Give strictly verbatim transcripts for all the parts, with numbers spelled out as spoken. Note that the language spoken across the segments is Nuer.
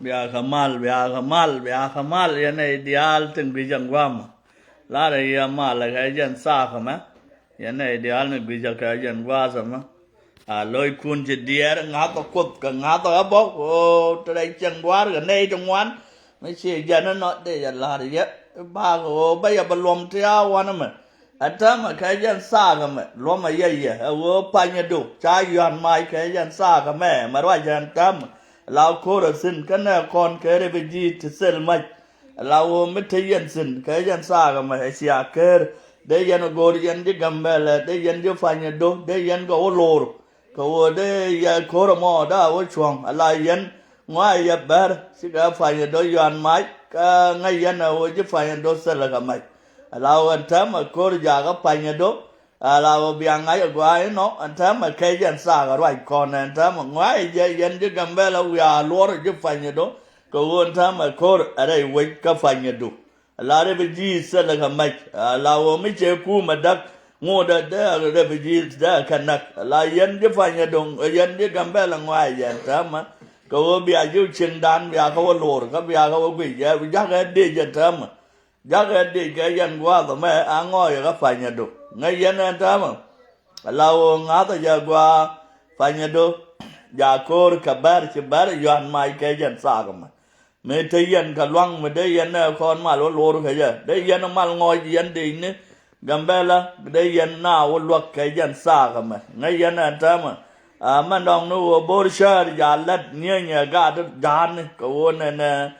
Biakä mal, biakä mal, biakä mal, yɛn nɛy diaal tin gui̱c ɛn gua̱a̱mä. Lar yɛ mal kɛ jɛn thaak ɛmɛ. Yɛn nɛy diaal ni gui̱c kɛ jɛn gua̱a̱th ɛmɛ. A lo̱ckun ci diɛɛr ŋa̱thä Kuoth kɛ ŋa̱thä ɣä bä, ɣöö te rɛy cieŋ duaar kɛ nɛy ti ŋuan. Mi ci jɛn inɔ dee jɛ la̱r yɛ. Bakä ɣöö bä yɛ bä luɔm ti a wanɛ mɛ. Ɛn täämɛ kɛ jɛn thaak ɛmɛ luɔmɛ yɛ yɛ ɛ ɣöö panyädu ca yua̱n mac kɛ jɛn thaak ɛmɛ mɛ ruac ɛn täämɛ. La ko̱r ɛ thi̱n kä nɛ kɔn kɛ rɛp ji̱ ti thil mac. La ɣöö mi te yɛn thi̱n kɛ jɛn thaak ɛmɛ ɛ cia ker. Dee yɛn ɛ go̱o̱r yɛn ji̱ Gambɛlɛ, dee yɛn ji̱ panyädu, dee yɛn kɛ wä lo̱r. Kɛ ɣöö dee yɛ ko̱r ɛmɔ dee a wä cuɔ̱ŋ ala yɛn ŋɔaɛ yɛ bɛr cikɛ panyädu yua̱n mac. Kä ŋäc yɛn ɛ ɣöö ji̱ panyädu thilɛ kɛ mac. Ala ɣöö ɛn täämɛ ko̱r jakä panyädu. Ala ɣöö bia ŋa̱c ɛ gua̱a̱ inɔ ɛn täämɛ kɛ jɛn thaak ɛ ruac kɔn ɛn täämɛ ŋɔaɛ jɛ yɛn ji̱ Gambɛlɛ wiaa luɔr ji̱ panyädu. Kɛ ɣöö ɛn täämɛ ko̱r ɛ rɛy wec kä panyädu. Ala rɛp ji̱ thilɛ kɛ mac ala ɣöö mi cɛ kuumɛ däk ŋotdɛ dee rɛp ji̱ dee kɛ näk. Ala yɛn ji̱ panyädu, yɛn ji̱ Gambɛlɛ ŋɔaɛ jɛ ɛn täämɛ. Kɛ ɣöö bia ji̱ cieŋdan bia kɛ wä lo̱r kä bia kɛ wä guic jɛ jakä dee jɛ täämɛ. Jakä dee kɛ yɛn gua̱a̱th ɛmɛ a ŋɔɔyɛ kä panyädu. Ŋäc yɛn ɛn täämɛ. Ala ɣöö ŋa̱thä jɛ gua̱a̱ panyädu. Ja ko̱r kɛ bɛr ci bɛr yua̱n mac kɛ jɛn thaak ɛmɛ. Mi te yɛn kɛ lua̱ŋ mi dee yɛn ɛ kɔn mal wä lo̱r kɛ jɛ dee yɛn mal ŋɔɔc yɛn dee ni Gambɛlɛ dee yɛn na wä luäk kɛ jɛn thaak ɛmɛ. Ŋäc yɛn ɛn täämɛ. A mɛn dɔ̱ŋ ni ɣöö bo̱r cäär ja lät nieny ɛ gaat ja̱a̱ni kɛ ɣöö nɛnɛ.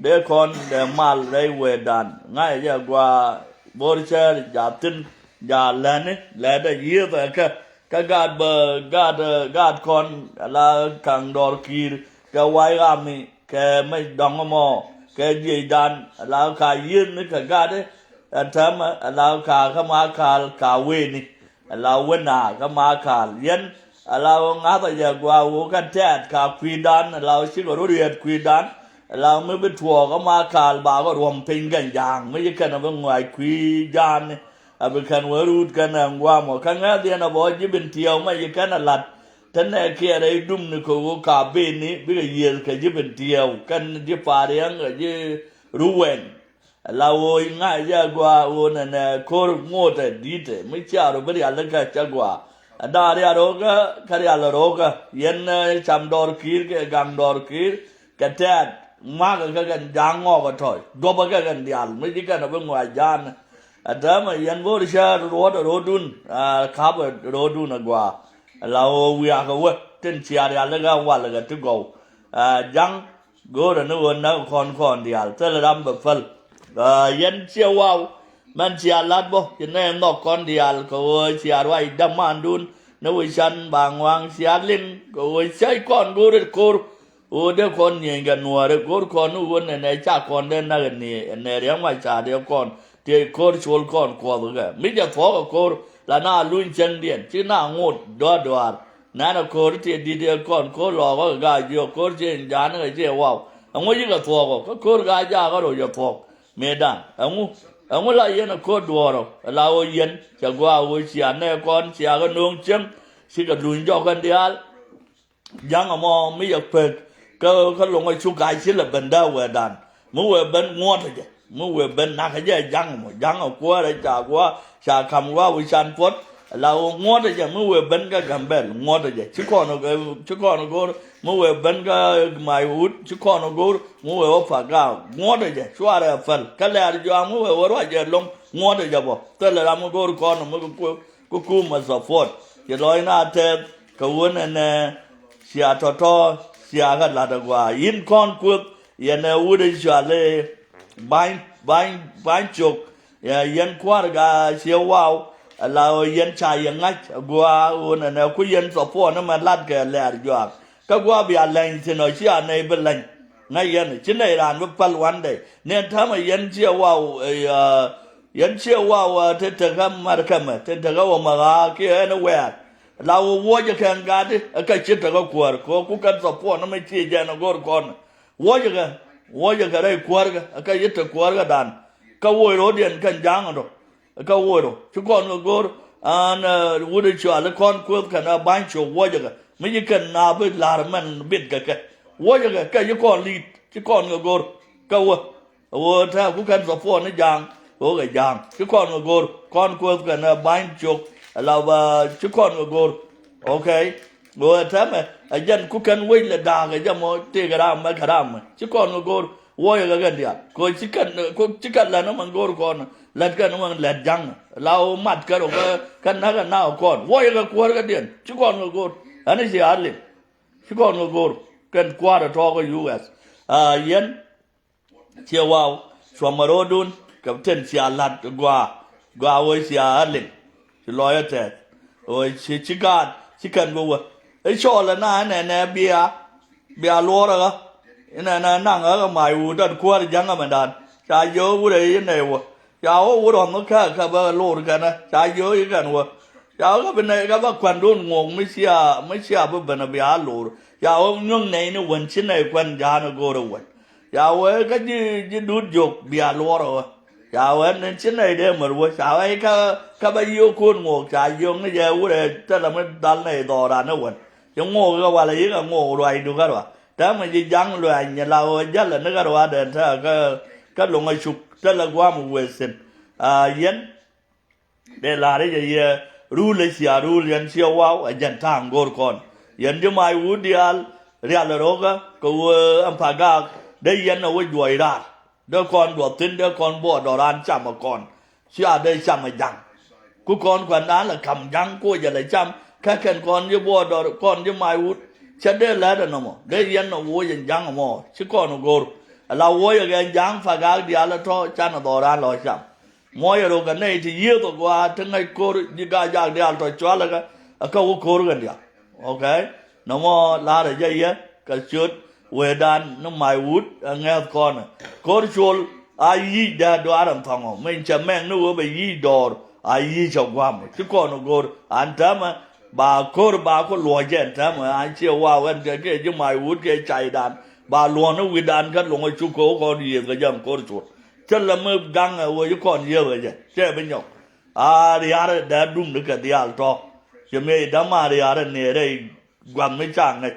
Dee kɔn dee mal rɛy wëëdan ŋa̱cä jɛ gua̱a̱ bo̱r cäär ja thi̱n ja läni lɛɛt ɛ yiëëth ɛ kɛ. Kä gaat bä gaat gaat kɔn ala ka̱ŋ dɔɔr ki̱i̱r kɛ wa̱i̱ ɣami kɛ mec dɔ̱ŋ ɛmɔ kɛ jiëcdan ala ka yiëëthni kɛ gaat ɛ täämɛ ala ka kä ma ka̱l ka wëëni. Ala wä naath kä ma ka̱l yɛn ala wä ŋa̱thä jɛ gua̱a̱ wä kä tɛ̈t ka kui̱dan ala wä cikɛ rɔ riet kui̱dan. Ala wä mi bi tuɔɔk kä ma ka̱l ba kɛ ruɔ̱m piny gɛny ja̱a̱ŋ mi ci kɛn a bi ŋuac kui̱ ja̱a̱ni. A bi kɛn wä ruut kɛn ɛn gua̱a̱ mɔ kä ŋäth yɛn a bä ji̱ bin tiɛɛw mɛ ci kɛn a la̱t. Te nɛ kiɛ rɛy dumni kɛ wä ka beni bikɛ yiëëth kɛ ji̱ bin tiɛɛw kɛn ji̱ pariɛŋ kɛ ji̱ ruwɛn. Ala ɣöö i̱ ŋa̱c jɛ agɔaa ɣöö nɛnɛ ko̱r ŋotɛ di̱tɛ mi cia rɔ bi rialikä cä gɔaa. Ɛ da̱a̱ rial ro̱o̱kä kä rial ro̱o̱kä yɛn cam dɔɔr ki̱i̱r kɛ gaŋ dɔɔr ki̱i̱r kɛ tɛɛt ŋuakä kɛ kɛn ja̱a̱ŋ ŋɔɔk ɛ tɔ̱ duɔpä kɛ kɛn diaal mi ji̱ kɛn ɛ bi ŋuac ja̱a̱n. Ɛ täämɛ yɛn bo̱o̱r cä ruɔ̱t ɛ ro̱o̱dun. Ka̱p ɛ ro̱o̱dun agɔaa. Ala ɣöö wiakä wä tin cia rialikä walkä ti gɔw. Ja̱ŋ Go̱o̱rä ni ɣöö näk kɔn kɔn diaal thilɛ ram bɛ päl. Yɛn ciɛ waw mɛn cia lat bä ci nɛ nhɔk kɔn diaal kɛ ɣöö cia ruac dämandun ni wi̱c can ba ŋua̱a̱ŋ cia liŋ kɛ ɣöö cäc kɔn go̱o̱rä ko̱r. Ɣöö dee kɔn nyieenykɛ nuäärä go̱o̱r kɔn ni ɣöö nɛnɛ ca kɔn dee näk ni nɛ riɛm ma ca dee kɔn ti ko̱r col kɔn kuɔth kɛ mi jɛ thuɔ̱k ɛ ko̱r la na luny cäŋdiɛn ci na ŋot dɔ̱a̱r dɔ̱a̱r. Nɛn a ko̱r ti di̱t ɛ kɔn ko̱r lɔɔkä kɛ ga̱a̱c jiök ko̱r ci in ja̱a̱n kɛ ci ɛ waw. Ɛŋu yikɛ thuɔɔk ɔ kä ko̱r ga̱a̱c jakä rɔ yɛ thuɔɔk. Mëëdan ɛŋu ɛŋu la yɛn ɛ ko̱r duɔ̱ɔ̱r ɔ la ɣöö yɛn cɛ gua̱a̱ ɣöö cia nɛ kɔn cia kɛ no̱o̱ŋ cieŋ. Cikɛ luny jɔk kɛn diaal. Ja̱ŋ ɛmɔ mi yɛ pek kä kä loŋ ɛ cuk ga̱a̱c ci lɛ ben dee wɛɛdan. Mi wëë ben ŋuɔ̱t ɛ jɛ mi wëë ben nakä jɛ ja̱ŋ mɔ ja̱ŋ ɛ kuäärä ca gua̱a̱ ca ka̱m gua̱a̱ wi̱i̱ can puɔ̱t. La ɣöö ŋuɔ̱t ɛ jɛ mi wëë ben kä Gambɛl ŋuɔ̱t ɛ jɛ ci kɔn ci kɔn go̱o̱r mi wëë ben kä Maiwut ci kɔn go̱o̱r mi wëë wä Pagaaw ŋuɔ̱t ɛ jɛ cuarɛ ɛ päl kä Lɛɛr Juaak mi wëë wä ruac ɛ lo̱ŋ ŋuɔ̱t ɛ jɛ bɔ thilɛ ram mi go̱o̱r kɔn mi ku ku ku ma support. Ci lɔc na tɛth kɛ wun ɛnɛ. Cia tɔ̱tɔ̱ cia kɛ la̱t agua yin kɔn Kuoth yɛn ɛ wut ɛ cuali. Ba̱ny ba̱ny ba̱ny cok yɛn kua̱r ga cie waw. Ala ɣöö yɛn ca yɛ ŋa̱c agua wun ɛnɛ ku yɛn support ni mɛ la̱t kɛ Lɛɛr Juaak. Kä gua bia lɛny thin ɔ cia nɛy bi lɛny. Ŋäc yɛn ci nɛy raan bi päl one day ni ɛn täämɛ yɛn cie waw. Yɛn cie waw te tekä märkɛmɛ te tekä wä mɛ ɣaa kiɛ ɛn wɛɛr. La wä wuɔcɛ kɛn gatdi ɛ kɛ ci tekä kuäär kɛ ku kɛn support ni mɛ ci jɛn ɛ go̱r kɔn. Wuɔcɛ kɛ wuɔcɛ kɛ rɛy kuäärkɛ ɛ kɛ ci te kuäärkädan. Kä wuɔc ro̱diɛn kɛn ja̱a̱ŋ ɛ dɔ. Kä wuɔc rɔ ci kɔn kɛ go̱r an wut ɛ cuali kɔn Kuoth kɛn ɛ ba̱ny cok wuɔcɛ kɛ mi ci kɛn na bi la̱r mɛn bit kɛ kɛ. Wuɔcɛ kɛ kɛ ci kɔn li̱i̱t. Ci kɔn kɛ go̱r kä wä. Wä tɛ ku kɛn support ni ja̱a̱ŋ. Wä kɛ ja̱a̱ŋ ci kɔn kɛ go̱r kɔn kuäth kɛn ɛ ba̱ny ciök. Ala ba ci kɔn kɛ go̱r. Okay. Wä tɛmɛ ɛ jɛn ku kɛn wec lɛ da̱a̱k ɛ jɛ mɔ tëëk ram mɛ kɛ ram mɛ ci kɔn kɛ go̱r. Wä yɛ kɛ kɛn diaal ko ci kɛn ko ci kɛn lɛn mɛ go̱r kɔn lɛt kɛn mɛ lɛt ja̱ŋ. La wä mat kɛ rɔ kɛ kɛn näk kɛ nak kɔn wä yɛ kɛ kuäär kɛ diɛn ci kɔn kɛ go̱r. Ɛn ci a liŋ. Ci kɔn kɛ go̱r kɛn kua̱r ɛ tɔɔk ɛ U S. Aa yɛn ciɛ waw cuɔmɛ ro̱o̱dun kɛ tin cia la̱t gɔaa. Gɔaa wee cia a liŋ ci lɔɔyä tɛth. Wee ci ci gaat ci kɛn bi wä i̱ cɔɔl ɛ na ɛnɛnɛ bia bia luɔrɛ ɣä. Inɛnɛ naŋ ɣä kɛ mac wut dat kuäär ja̱ŋ ɛmɛndan ca jiök wurɛ i̱ nɛy wä. Ca wä wut ɣɔn mi kääk kä bä loor kɛnɛ ca jiök i̱ kɛn wä. Ca wä kä bi nɛy kä bä kuandun ŋuɔk mi cia mi cia bi ben a bia loor. Ca wä nyuäŋ nɛy ni wän ci nɛy kuan ja̱a̱n a go̱o̱r a wän. Ca wä kä ji̱ ji̱ duut jiök bia luɔr a wä. Ca wä ni ci nɛy dee mär wä ca wä kä kä bä yiök kun ŋuɔk ca jiök ni jɛ wurɛ thilɛ mi dhal nɛy dhɔɔran a wän. Ci ŋuɔk kä walɛ yi̱k a ŋuɔk ruacdu kä ruac. Täämɛ ji̱ ja̱ŋ luɛɛny la ɣöö jälɛ ni kä ruaadɛ tääkä kä luŋä cuk tälɛ gua̱a̱m wëë thi̱n. Aa yɛn dee la̱r i̱ jɛ yɛ ruul ɛ cia ruul yɛn ciɛ waw ɛ jɛn ta̱a̱ŋ go̱o̱r kɔn. Yɛn ji̱ mac wut diaal rial ɛ ro̱kä kɛ ɣöö ɛn pagaak dee yɛn ɛ wä juɔc raar. Dee kɔn duɔth thi̱n dee kɔn buɔɔdɔ raan cam ɛ kɔn. Cia dee cam ɛ ja̱ŋ. Ku kɔn kuɛndan lɛ ka̱m ja̱ŋ ku jɛ lɛ cam kä kɛn kɔn ji̱ buɔɔdɔ kɔn ji̱ mac wut. Cɛ dee lɛt ɛ nɔmɔ dee yɛn ɛ woc ɛn ja̱ŋ ɛmɔ ci kɔn ɛ go̱r. Ala woc ɛ kɛ ja̱ŋ pagaak diaal ɛ tɔ̱ canɛ dhɔran lɔ cam. Muɔcɛ rok kɛ nɛy ti yiëëth ɛ gua̱a̱ ti ŋäc ko̱r ji̱ ga̱a̱c jaak diaal tɔ̱ cualɛ kɛ ɛ kä wä ko̱r kɛn diaal. Okay. Nɔmɔ la̱rä jɛ yɛ kɛ ciöt wëëdan ni mac wut ɛ ŋɛ̈th kɔnɛ. Ko̱r col a yic dee duaar ɛn thɔŋɔ min cɛ mɛŋ ni wee bɛ yic dɔɔr a yic cɛ gua̱a̱m ci kɔn go̱r an täämɛ. Ba ko̱r ba ku luɔ̱c jɛ ɛn täämɛ an ciɛ waw ɛn kɛ kɛ ji̱ mac wut kɛ caydan ba luɔ̱n ni wi̱dan kä luɔ̱ŋ a cuk kɛ wä kɔn yiëth kɛ jɛ ɛn ko̱r col. Thilɛ mi gaŋɛ wee ci kɔn yiëth kɛ jɛ cɛ bi nyɔk. A ria̱r dee dum ni kɛ diaal tɔ̱. Ci mëë dämaar ria̱r ni rɛy gua̱th mi ca ŋäc.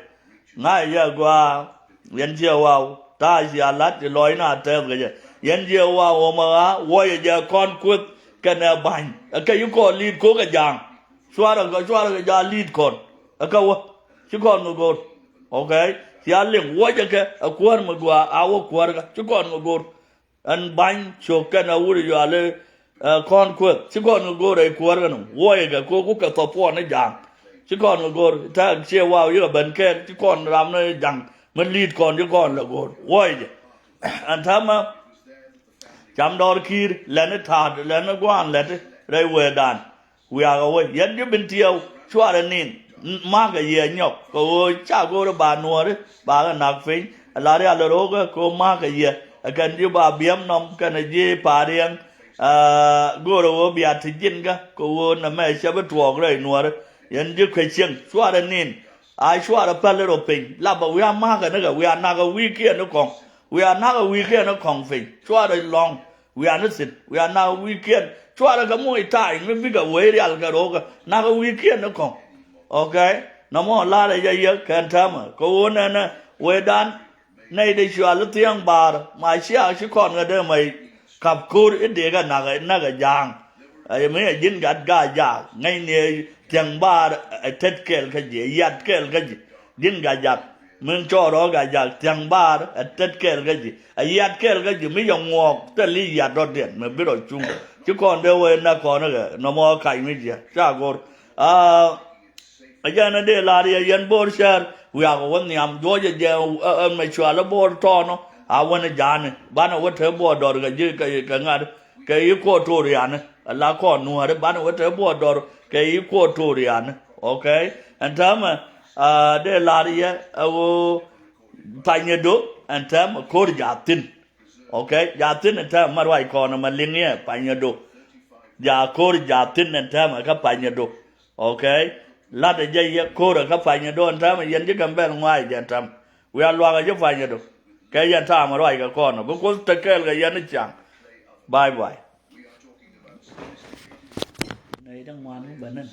Ŋa̱c yɛ gɔaa yɛn jiɛ waw ta̱a̱ cia la̱t ci lɔc na tɛth kɛ jɛ. Yɛn jiɛ waw ɣöö ma ɣa̱ wuɔcɛ jɛ kɔn kueth kɛnɛ ba̱ny ɛ kɛ yi kɔn li̱i̱t ko̱k ɛ ja̱a̱ŋ. Cuarɛ kɛ cuarɛ kɛ ja̱a̱ŋ li̱i̱t kɔn ɛ kɛ wä ci kɔn kɛ go̱r. Okay. Cia liŋ wuɔcɛ kɛ ɛ kuäär mi gɔaa a wä kuäär kɛ ci kɔn kɛ go̱r. Ɛn ba̱ny cok kɛn a wut yuali kɔn kueth ci kɔn kɛ go̱o̱r rɛy kuäär kɛn wuɔyɛ kɛ ko̱ ku kɛ thɔpuɔn ni ja̱a̱ŋ. Ci kɔn kɛ go̱o̱r ta̱a̱ ciɛ waw yikɛ ben kɛɛl ci kɔn ram ni ja̱ŋ mi li̱i̱t kɔn ci kɔn lɛ go̱o̱r wuɔyɛ jɛ. Ɛn täämɛ cam dɔɔr ki̱i̱r lɛni ta̱a̱t lɛni gua̱a̱n lɛti rɛy wëëdan. Wiakä wä yɛn ji̱ bin tiɛw cuarɛ nin ma̱a̱kä yɛ nyɔk kɛ ɣöö ca go̱o̱ri ba nuɔ̱ɔ̱ri ba kɛ nak piny. Ɛ la rial ro̱o̱kä kɛ ɣöö ma̱a̱kä yɛ ɛ kɛn ji̱ ba biɛm nɔm kɛn ji̱ pa̱a̱r yɛn. Go̱o̱rɛ ɣöö bia ti ji̱nkä kɛ ɣöö nɛ mɛ cɛ bi tuɔɔk rɛy nuɔ̱ɔ̱ri. Yɛn ji̱ kɛ cieŋ cuarɛ nin a cuarɛ päl rɔ piny lapɛ wiaa ma̱a̱kä nikɛ wiaa nak ɛ wi̱i̱kiɛn ni kɔŋ. Wiaa nak ɛ wi̱i̱kiɛn ni kɔŋ piny cuarɛ lɔ̱ŋ. Wiaa ni thi̱n wiaa nak wi̱i̱kiɛn cuarɛ kɛ moc ta̱a̱c mi bikɛ wee rial kɛ ro̱o̱kä nak wi̱i̱kiɛn ni kɔ̱ŋ. Okay. Nɔmɔ la̱rɛ jɛ yɛ kɛn täämɛ kɛ ɣöö nɛnɛ wee dan nɛy dee cual i̱ thiäŋ baar ma ciaak ci kɔn kɛ dee mɛy ka̱p ko̱r i̱ dee kɛ nak nakɛ ja̱a̱ŋ. Ɛ mi ɛ ji̱n gat gaa jaak ŋäcni thiäŋ baar ɛ tet kɛɛl kä ji̱ ɛ yat kɛɛl kä ji̱. Ji̱n gat jat min cɔɔr ɔ gat jak thia̱ŋ baar ɛ tet kɛɛl kä ji̱ ɛ yiat kɛɛl kä ji̱ mi yɛ ŋuɔɔk thil i̱ yiat dɔ̱diɛn mi bi rɔ cuŋ. Ci kɔn dee wee na kɔn kɛ nɔmɔ kac mi jiɛ ca go̱r. Aa ɛ jɛn ɛ dee lar yɛ yɛn bo̱o̱r cäär wiakɛ wä nhiam juɔcɛ jɛ ɛ mɛ cual ɛ bo̱o̱r tɔɔnɔ. A wän ɛ ja̱a̱ni banɛ wä te buɔɔr dɔr kɛ ji̱ kɛ ŋa̱t kɛ i̱ kuɔɔr to̱o̱r yani. Ɛ la kɔn nuääri banɛ wä te buɔɔr dɔr kɛ i̱ kuɔɔr to̱o̱r yani. Okay. Ɛn täämɛ dee lar yɛ ɛ ɣöö panyɛ do ɛn täämɛ ko̱r jaathin. Okay. Jaathin ɛn täämɛ ma ruac kɔn ɛmɛ liŋ yɛ panyɛ do. Jaa ko̱r jaathin ɛn täämɛ kä panyɛ do. Okay. Latdɛ jɛ yɛ ko̱r ɛ kä panyɛ do ɛn täämɛ yɛn ji̱ kɛm bɛn ŋua̱a̱c jɛ ɛn täämɛ. Wiaa luakä ji̱ panyɛ do kɛ yɛn ta̱a̱mɛ ruac kɛ kɔn ɛ bi kuoth te kɛɛl kɛ yɛn i̱ ca̱ŋ. Bye bye. Nɛy ti ŋuan mi bä nɛn